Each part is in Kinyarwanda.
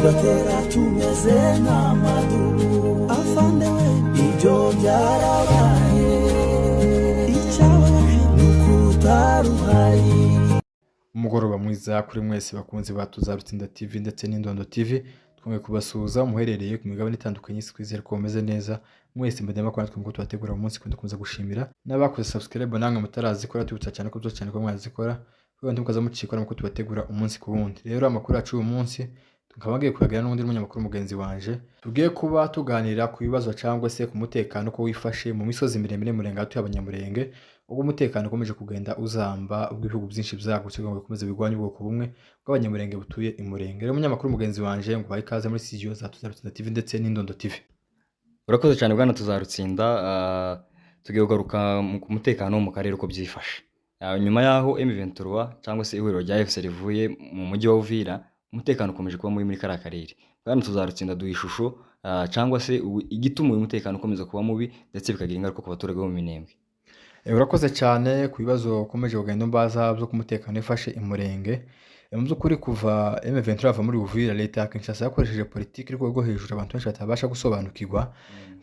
Tugatera tumeze nk'amadubu. Afande we, ibyo byarabaye, icyababaje ni uko utari uhari. Umugoroba mwiza kuri mwese bakunzi ba Tuzarutsinda TV ndetse n'Indondo TV. Twongeye kubasuhuza muherereye ku migabane itandukanye y'isi. Twizere ko mumeze neza mwese. Mbere ko natwe muko tubategura mu munsi kundi, gushimira n'abakoze subscribe, namwe mutarazikora tubutsa cyane ko byo cyane ko mwazikora kugira ngo ntimukaza mucikwa n'amakuru tubategura umunsi ku wundi. Rero amakuru yacu uyu munsi tukaba ngiye kuyaganira n'undi munyamakuru mugenzi wanje, tugiye kuba tuganira ku bibazo cyangwa se ku mutekano ko wifashe mu misozi miremire Murenge hatuye Abanyamurenge, ubwo umutekano ukomeje kugenda uzamba, ubwo ibihugu byinshi byagutse kugira ngo bikomeze birwanye ubwoko bumwe bw'Abanyamurenge butuye i Murenge. Rero umunyamakuru mugenzi wanje, ngo bahe ikaze muri studio za Tuzarutsinda TV ndetse n'Indondo TV. Urakoze cyane, bwana Tuzarutsinda. Tugiye kugaruka ku mutekano wo mu karere uko byifashe. Nyuma y'aho M23 cyangwa se ihuriro rya AFC rivuye mu mujyi wa Uvira, umutekano ukomeje kuba mubi muri kariya karere. Bwana Tuzarutsinda, duha ishusho cyangwa se igituma uyu mutekano ukomeza kuba mubi ndetse bikagira ingaruka ku baturage bo mu Minembwe. Urakoze cyane ku bibazo ukomeje kugenda umbaza byo ku mutekano ifashe i Murenge. Mu by'ukuri, kuva M23 yava muri Uvira, leta ya Kinshasa yakoresheje politiki iri ku rwego rwo hejuru abantu benshi batabasha gusobanukirwa,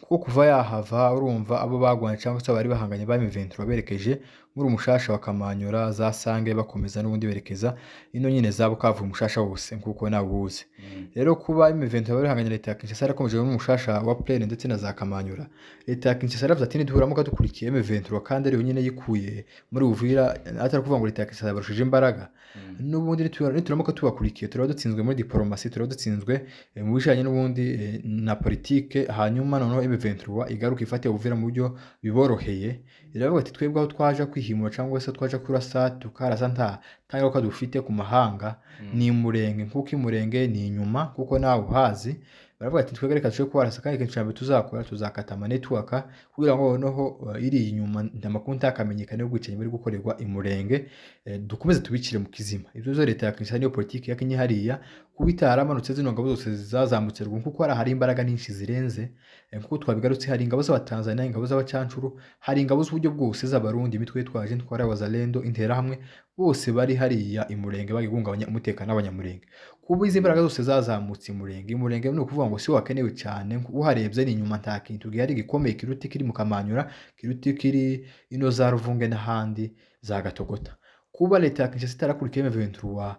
kuko kuva yahava, urumva, abo bagwanye cyangwa se bari bahanganye ba M23 berekeje muri umushasha wa Kamanyura, za Sange, bakomeza n'ubundi berekeza ino nyine za Bukavu, umushasha wose nkuko nawe uwuzi. Rero kuba M23 bari bahanganye, leta ya Kinshasa yarakomeje muri umushasha wa Plaine ndetse na za Kamanyura. Leta ya Kinshasa yaravuze ati: "Niduramuka dukurikiye M23 kandi ariyo nyine yikuye muri Uvira," atari kuvuga ngo leta ya Kinshasa yabarushije imbaraga, n'ubundi nituramuka tubakurikiye turaba dutsinzwe muri diporomasi, turaba dutsinzwe mu bijanye n'ubundi na politike. Hanyuma noneho M23 igaruka ifate Uvira mu buryo biboroheye. Iravuga ati: "Twebwe aho twaje kwihimura cyangwa se twaje kurasa, tukarasa nta ngaruka dufite ku mahanga, ni Imurenge, kuko Imurenge ni inyuma kuko nawe uhazi." Baravuga ati: "Twebwe reka tuje kubarasa, kandi ikintu cya mbere tuzakora, tuzakata ama network kugira ngo noneho iri inyuma amakuru ntakamenyekane y'ubwicanyi buri gukorerwa Imurenge, dukomeze tubicire mu kizima." Ibyo byo leta ya Kinshasa niyo politiki ya Kenya hariya. Kuba itaramanutse zino ngabo zose zazamutse ruguru, kuko hari imbaraga nyinshi zirenze, kuko twabigarutse, hari ingabo z'Abatanzania, ingabo z'abacancuro, hari ingabo z'uburyo bwose z'Abarundi, imitwe yitwaje intwaro y'Abazalendo, Interahamwe, bose bari hariya Imurenge bari guhungabanya umutekano w'Abanyamurenge. Kuba izi mbaraga zose zazamutse Imurenge, Imurenge ni ukuvuga ngo si wakenewe cyane. Uharebye ni inyuma, nta kintu gihari gikomeye kiruta kiri mu Kamanyura, kiruta kiri ino za Ruvunge n'ahandi za Gatogota. Kuba leta ya Kinshasa itarakurikiye M23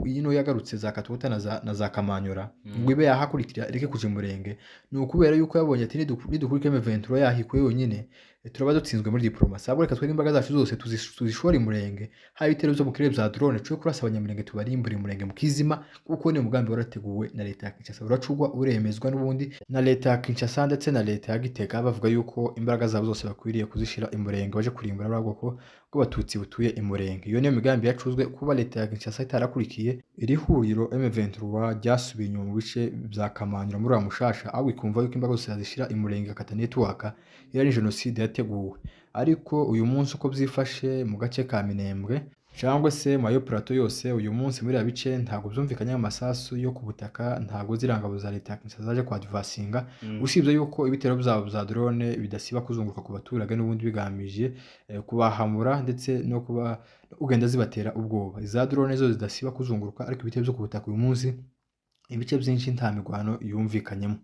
ino yagarutse za Katogota na za Kamanyura ngo ibe yahakurikira, ireke kuja Imurenge, ni ukubera yuko yabonye ati: "Nidukurikira M23 yahikuye yonyine, turaba dutsinzwe muri diplomasi. Ahubwo reka twebwe imbaraga zacu zose tuzishore Imurenge, haba ibitero byo mu kirere bya drone, twe kurasa Abanyamurenge, tubarimbure Imurenge mu kizima," kuko ni umugambi warateguwe na leta ya Kinshasa, uracugwa, uremezwa n'ubundi na leta ya Kinshasa ndetse na leta ya Gitega, bavuga yuko imbaraga zabo zose bakwiriye kuzishira Imurenge, baje kurimbura buriya bwoko bw'Abatutsi butuye Imurenge. Iyo niyo migambi yacuzwe. Kuba leta ya Kinshasa itarakurikiye iri huriro M23 ryasubiye inyuma mu bice bya Kamanyura muri wa mushasha, ahubwo ikumva yuko imbaraga zose yazishira Imurenge, akata network, iyo ari jenoside yateguwe. Ariko uyu munsi uko byifashe mu gace ka Minembwe cyangwa se mu ayo plateau yose, uyu munsi muri bice ntabwo byumvikanye amasasu yo ku butaka, ntabwo ziriya ngabo za leta ya Kinshasa zaje kwadvancinga, usibye yuko ibitero byabo bya drone bidasiba kuzunguruka ku baturage n'ubundi bigamije kubahamura ndetse no kuba ugenda zibatera ubwoba. Iza drone zo zidasiba kuzunguruka, ariko ibitero byo ku butaka uyu munsi ibice byinshi nta mirwano yumvikanyemo.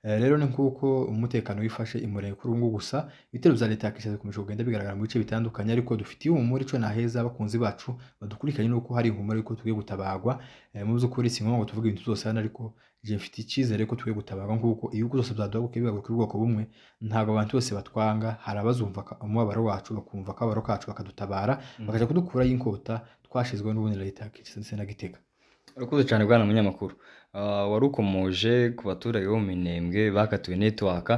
Rero ni nk'uko umutekano wifashe Imurenge kuri ubu ngubu. Gusa ibitero bya leta ya Kinshasa bikomeje kugenda bigaragara mu bice bitandukanye, ariko dufitiye ihumure. Ico naheza abakunzi bacu badukurikiranye nuko hari ihumure yuko tugiye gutabagwa. Mu by'ukuri si ngombwa ngo tuvuge ibintu byose hano, ariko je mfite icyizere ko tugiye gutabarwa, nk'uko ibihugu byose byaduhagurukiye bihagurukira ubwoko bumwe. Ntabwo abantu bose batwanga, hari abazumva umubabaro wacu, bakumva akababaro kacu, bakadutabara, bakaja kudukuraho inkota twashizweho n'ubundi na leta ya Kinshasa ndetse na Gitega. Urakoze cyane, bwana munyamakuru. Wari ukomoje ku baturage bo mu Minembwe bakatiwe network.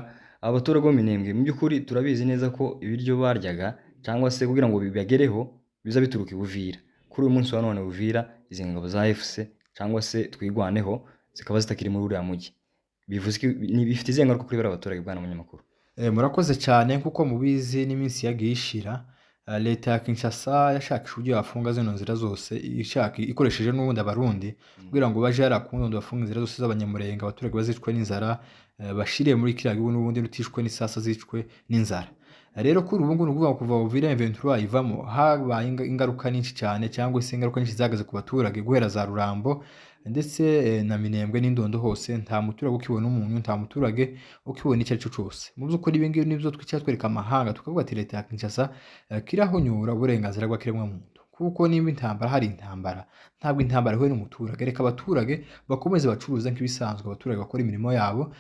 Abaturage bo mu Minembwe, mu by'ukuri turabizi neza ko ibiryo baryaga cyangwa se kugira ngo bibagereho biza bituruka i Buvira. Kuri uyu munsi wa none Buvira, izi ngabo za AFC cyangwa se Twigwaneho zikaba zitakiri muri uriya mujyi. Bivuze bifite izihe ngaruka kuri bariya baturage, bwana munyamakuru? Murakoze cyane. Nk'uko mubizi n'iminsi yagiye ishira, leta ya Kinshasa yashakisha uburyo yafunga zino nzira zose, ishaka ikoresheje n'ubundi Abarundi kugira ngo baje hariya ku Ndondo bafunge inzira zose z'Abanyamurenge, abaturage bazicwe n'inzara, bashire muri kiriya gihugu n'ubundi, rutishwe n'isasa zicwe n'inzara. Rero kuri ubu ngubu ni ukuvuga ngo kuva Uvira M23 ivamo habaye ingaruka nyinshi cyane, cyangwa se ingaruka nyinshi zahagaze ku baturage guhera za Rurambo ndetse na Minembwe n'Indondo hose. Nta muturage ukibona umunyu, nta muturage ukibona icyo ari cyo cyose. Mu by'ukuri ibi ngibi nibyo twicara twereka amahanga, tukavuga ati leta ya Kinshasa kirahonyora uburenganzira bw'ikiremwamuntu, kuko nimba intambara hari intambara, ntabwo intambara ihuye n'umuturage. Reka abaturage bakomeze bacuruze nk'ibisanzwe, abaturage bakora imirimo yabo,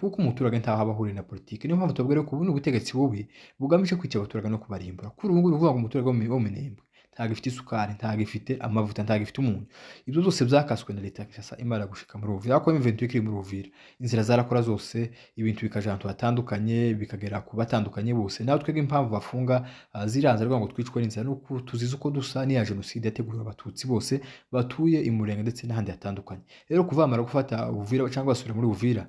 kuko umuturage ntaho aba ahuriye na politiki. Niyo mpamvu tubabwira ko ubu ni ubutegetsi bubi bugamije kwica abaturage no kubarimbura. Kuri ubu ngubu ni ukuvuga ngo umuturage wo mu Minembwe ntabwo ifite isukari, ntabwo ifite amavuta, ntabwo ifite umunyu. Ibyo byose byakaswe na leta ya Kinshasa imara gushika muri Uvira. Ariko M23 ikiri muri Uvira, inzira zarakora zose, ibintu bikaja ahantu hatandukanye, bikagera ku batandukanye bose. Nawe twebwe impamvu bafunga ziriya nzara ngo twicwe n'inzara nuko tuzize uko dusa n'iya jenoside yateguriwe abatutsi bose batuye i Murenge ndetse n'ahandi hatandukanye. Rero kuva bamara gufata Uvira cyangwa basubira muri Uvira,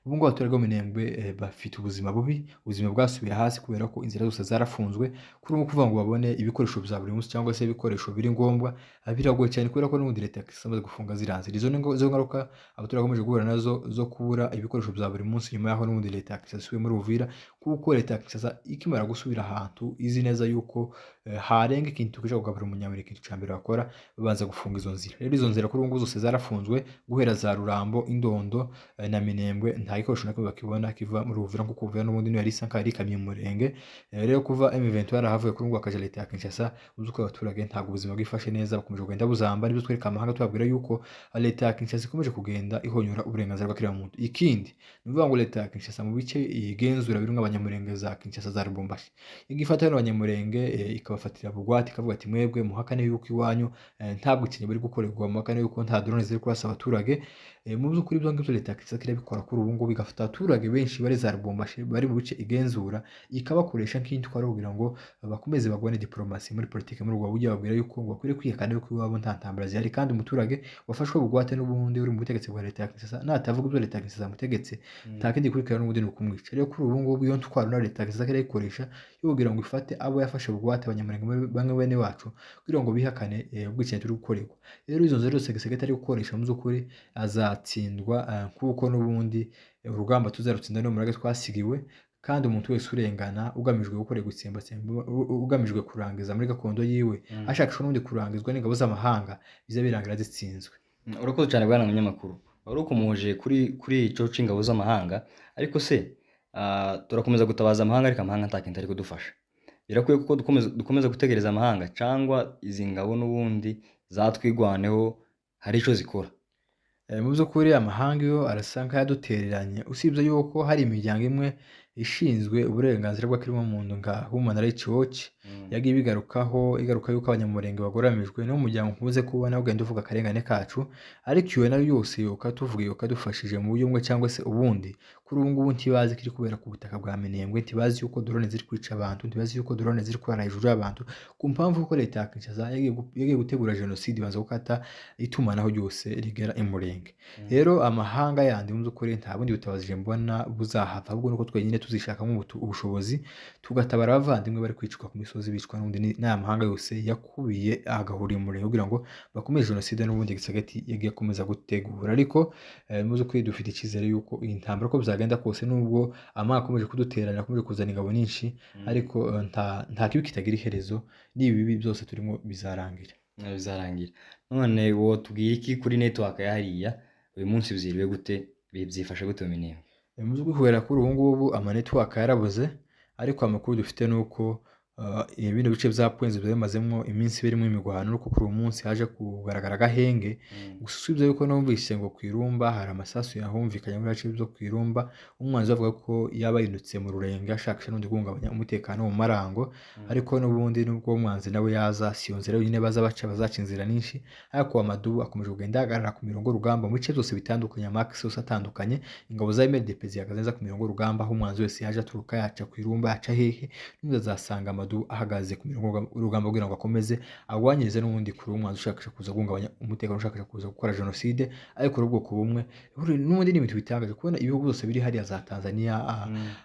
ubu ngubu abaturage bo mu Minembwe bafite ubuzima bubi, ubuzima bwasubiye hasi kubera ko inzira zose zarafunzwe. Kuri ubu kuvuga ngo babone ibikoresho bya buri munsi cyangwa se ibikoresho biri ngombwa biragoye cyane, kubera ko n'ubundi leta ya Kinshasa imaze gufunga ziriya nzira. Izo ni zo ngaruka abaturage bakomeje guhura nazo zo kubura ibikoresho bya buri munsi nyuma y'aho n'ubundi leta ya Kinshasa isubiye muri Uvira, kuko leta ya Kinshasa ikimara gusubira ahantu izi neza yuko harenga ikintu kija kugaburira umunyamurenge, ikintu cya mbere bakora babanza gufunga izo nzira. Rero izo nzira kuri ubu ngubu zose zarafunzwe guhera za Rurambo, Indondo na Minembwe, nta gikoresho na kimwe bakibona kiva muri Uvira, kuko Uvira n'ubundi niyo yari isa nkaho yari ikamye mu Murenge. Rero kuva M23 yarahavuye, kuri ubu ngubu hakaja leta ya Kinshasa, uzi ko abaturage ntabwo ubuzima bwifashe neza, bakomeje kugenda buzamba. Nibyo twereka amahanga tubabwira yuko leta ya Kinshasa ikomeje kugenda ihonyora uburenganzira bw'ikiremwamuntu. Ikindi ni ukuvuga ngo leta ya Kinshasa mu bice igenzura birimo abanyamurenge za Kinshasa, za Lubumbashi, igifata bano banyamurenge ikabafatira bugwate, ikavuga ati mwebwe muhakane yuko iwanyu nta bwicanyi buri gukorerwa, muhakane yuko nta drone ziri kurasa abaturage. Mu by'ukuri ibyo ngibyo leta ya Kinshasa irabikora kuri ubu ngubu, igafata abaturage benshi bari za Lubumbashi, bari mu bice igenzura, ikabakoresha nk'intwaro kugira ngo bakomeze bagwane diplomasi muri politiki muri ubwo buryo, babwira yuko ngo bakwiriye kwihakana yuko iwabo nta ntambara zihari. Kandi umuturage wafashwe bugwate n'ubundi uri mu butegetsi bwa leta ya Kinshasa, natavuga ibyo leta ya Kinshasa yamutegetse, nta kindi gikurikira n'ubundi ni ukumwica. Rero kuri ubu ngubu iyo ntwaro nayo leta ya Kinshasa irayikoresha yo kugira ngo ifate abo yafashe bugwate, abanyamurenge bamwe bene wacu, kugira ngo bihakane ubwicanyi turi gukorerwa. Rero izo nzira zose Tshisekedi ari gukoresha, mu by'ukuri azatsindwa, kuko n'ubundi urugamba tuzarutsinda n'umurage twasigiwe. Kandi umuntu wese urengana ugamijwe gukorerwa itsembatsemba, ugamijwe kurangiza muri gakondo yiwe, ashakishwa n'ubundi kurangizwa n'ingabo z'amahanga, biza birangira zitsinzwe. Urakoze cyane bwana munyamakuru, wari ukomoje kuri ico c'ingabo z'amahanga. Ariko se turakomeza gutabaza amahanga, ariko amahanga nta kintu ari kudufasha. Birakwiye kuko dukomeza gutegereza amahanga, cyangwa izi ngabo n'ubundi zatwigwaneho hari ico zikora? Mu by'ukuri amahanga yo arasa nk'ayadutereranye, usibye yuko hari imiryango imwe ishinzwe uburenganzira bw'ikiremwamuntu nka Human Rights Watch yagiye ibigarukaho, igaruka yuko abanyamurenge bagoramijwe. N'umuryango nkunze kubona ugenda uvuga akarengane kacu, ariko iyo nayo yose ukatuvuga ukadufashije mu buryo bumwe cyangwa se ubundi. Kuri ubu ngubu ntibazi ko iri kubera ku butaka bwa Minembwe, ntibazi yuko drone ziri kwica abantu, ntibazi yuko drone ziri kurara hejuru y'abantu, ku mpamvu yuko leta ya Kinshasa yagiye gutegura jenoside ibanza gukata itumanaho ryose rigera i Murenge. Rero amahanga yandi mu by'ukuri nta bundi butabazi mbona buzahava, ahubwo nuko twenyine tuzishakamo ubushobozi tugatabara abavandimwe bari kwicwa ku misozi, bicwa n'ubundi n'aya mahanga yose yakubiye agahurira i Murenge kugira ngo bakomeze jenoside n'ubundi Tshisekedi yagiye akomeza gutegura. Ariko mu by'ukuri dufite icyizere yuko iyi ntambara uko byagenda kose, nubwo amahanga akomeje kuduteranya, akomeje kuzana ingabo nyinshi, ariko nta kibi kitagira iherezo, n'ibi bibi byose turimo bizarangira. Bizarangira. None wotubwira iki kuri network ya hariya uyu munsi, byiriwe gute, byifashe gute mu Minembwe? Mu by'ukuri guhera kuri ubu ngubu ama network yarabuze, ariko amakuru dufite ni uko bino bice bya Pwenzi byari bimazemo iminsi birimo imirwano, ariko kuri uyu munsi haje kugaragara agahenge. Gusa usibye yuko numvise ngo ku Irumba hari amasasu yahumvikanye muri bice byo ku Irumba, umwanzi bavuga ko yaba yinutse mu Rurenge ashakisha n'undi guhungabanya umutekano mu Marango. Ariko n'ubundi nubwo umwanzi nawe yaza, si iyo nzira yonyine baza baca, bazaca inzira nyinshi. Ariko amadubu akomeje kugenda ahagarara ku mirongo y'urugamba mu bice byose bitandukanye, amakisi yose atandukanye, ingabo za MRDP zihagaze neza ku mirongo y'urugamba, aho umwanzi wese yaje aturuka, yaca ku Irumba, yaca hehe, n'ubundi azasanga amadubu amadubu ahagaze ku mirongo y'urugamba kugira ngo akomeze agwanyirize n'ubundi kure umwanzi ushakisha kuza guhungabanya umutekano, ushakisha kuza gukora jenoside ariko ubwoko bumwe. N'ubundi ni ibintu bitangaje kubona ibihugu byose biri hariya za Tanzania,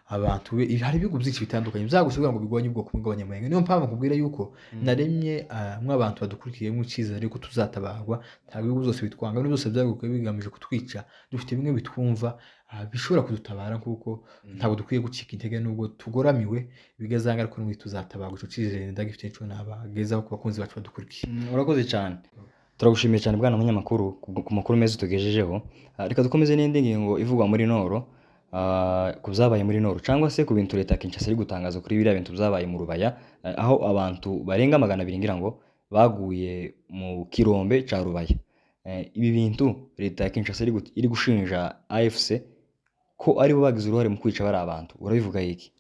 abantu hari ibihugu byinshi bitandukanye byagusaba kugira ngo bigwanye ubwoko bumwe bw'Abanyamulenge. Niyo mpamvu nkubwira yuko naremye mw'abantu badukurikiye mu cyizere yuko tuzatabarwa. Ntabwo ibihugu byose bitwanga, n'ibyo byose byaguye bigamije kutwica. Dufite bimwe bitwumva, bishobora kudutabara, kuko ntabwo dukwiye gucika intege nubwo tugoramiwe bigazanga, ariko n'ubundi tuzatabarwa. Ico cyizere ndagifite, nico nabagezaho ku bakunzi bacu badukurikiye. Urakoze cyane, turagushimiye cyane bwana munyamakuru ku makuru meza utugejejeho. Reka dukomeze n'indi ngingo ivugwa muri Nord, ku byabaye muri Nord cyangwa se ku bintu leta ya Kinshasa iri gutangaza kuri biriya bintu byabaye mu Rubaya, aho abantu barenga 200 ngira ngo baguye mu kirombe ca Rubaya. Ibi bintu leta ya Kinshasa iri gushinja AFC ko aribo bagize uruhare mu kwica bariya bantu, urabivuga iki?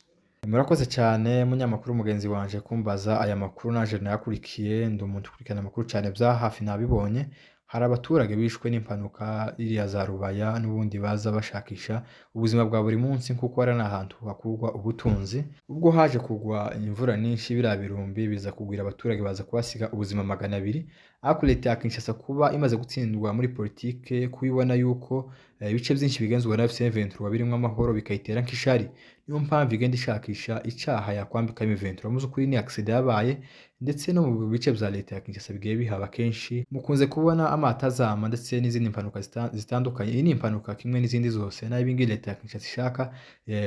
Murakoze cyane munyamakuru mugenzi wanje kumbaza aya makuru, naje nayakurikiye, ndi umuntu ukurikirana amakuru cyane bya hafi, nabibonye. Hari abaturage bishwe n'impanuka iriya za Rubaya, n'ubundi baza bashakisha ubuzima bwa buri munsi, kuko hari n'ahantu hakurwa ubutunzi. Ubwo haje kugwa imvura nyinshi, biriya birumbi biza kugwira abaturage, baza kuhasiga ubuzima 200. Ariko leta ya Kinshasa kuba imaze gutsindwa muri politike, kubibona yuko ibice byinshi bigenzurwa na AFC M23 birimo amahoro, bikayitera nk'ishari, niyo mpamvu igenda ishakisha icyaha yakwambika M23. Mu by'ukuri ni accident yabaye, ndetse no mu bice bya leta ya Kinshasa bigiye bihaba kenshi, mukunze kubona amato azama ndetse n'izindi mpanuka zitandukanye. Iyi ni impanuka kimwe n'izindi zose. Naho ibi ngibi leta ya Kinshasa ishaka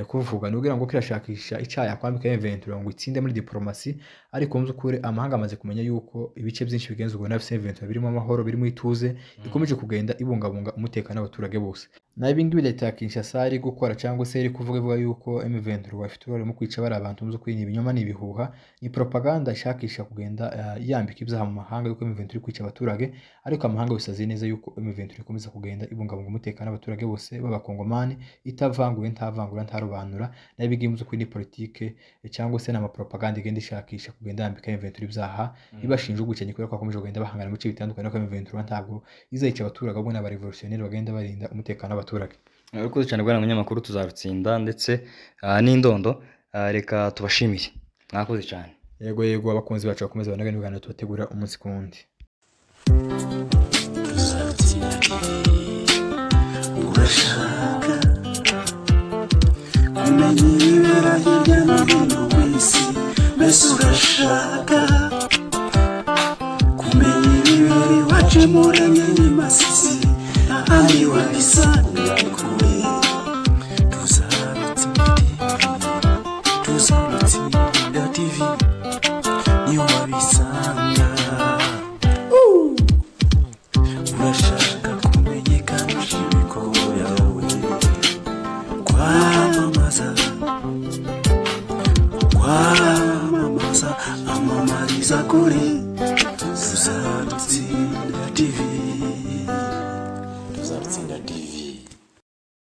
kuvuga ni ukugira ngo kirashakisha icyaha yakwambika M23 ngo itsinde muri diplomasi, ariko mu by'ukuri amahanga amaze kumenya yuko ibice byinshi bigenzurwa na AFC M23 birimo amahoro, birimo ituze, ikomeje kugenda ibungabunga umutekano w'abaturage bose. Naho ibi ngibi leta ya Kinshasa iri gukora cyangwa se iri kuvuga, ivuga yuko M23 bafite uruhare mu kwica bariya bantu, mu by'ukuri ni ibinyoma, ni ibihuha, ni propaganda ishakisha kugenda yambika ibyaha mu mahanga yuko M23 iri kwica abaturage. Ariko amahanga yose azi neza yuko M23 ikomeza kugenda ibungabunga umutekano w'abaturage bose b'abakongomani, itavanguye, nta vangura, ntarobanura. Naho ibi ngibi mu by'ukuri ni politike cyangwa se ni amapropaganda igenda ishakisha kugenda yambika M23 ibyaha, ibashinja ubwicanyi kubera ko bakomeje kugenda bahangana mu bice bitandukanye. Ariko M23 ntabwo izayica abaturage, ahubwo ni abarevolutionnaire bagenda barinda umutekano w'abaturage. Urakoze cyane bwana munyamakuru, tuzarutsinda ndetse n'indondo. Reka tubashimire, mwakoze cyane. Yego yego, abakunzi bacu bakomeza banagana ibiganiro tubategura umunsi ku wundi. Tuzarutsinda. Urashaka kumenya ibibera hirya no hino ku isi? Mbese urashaka kumenya ibibera iwacu i Murenge n'i Masisi, ahandi wabisanga?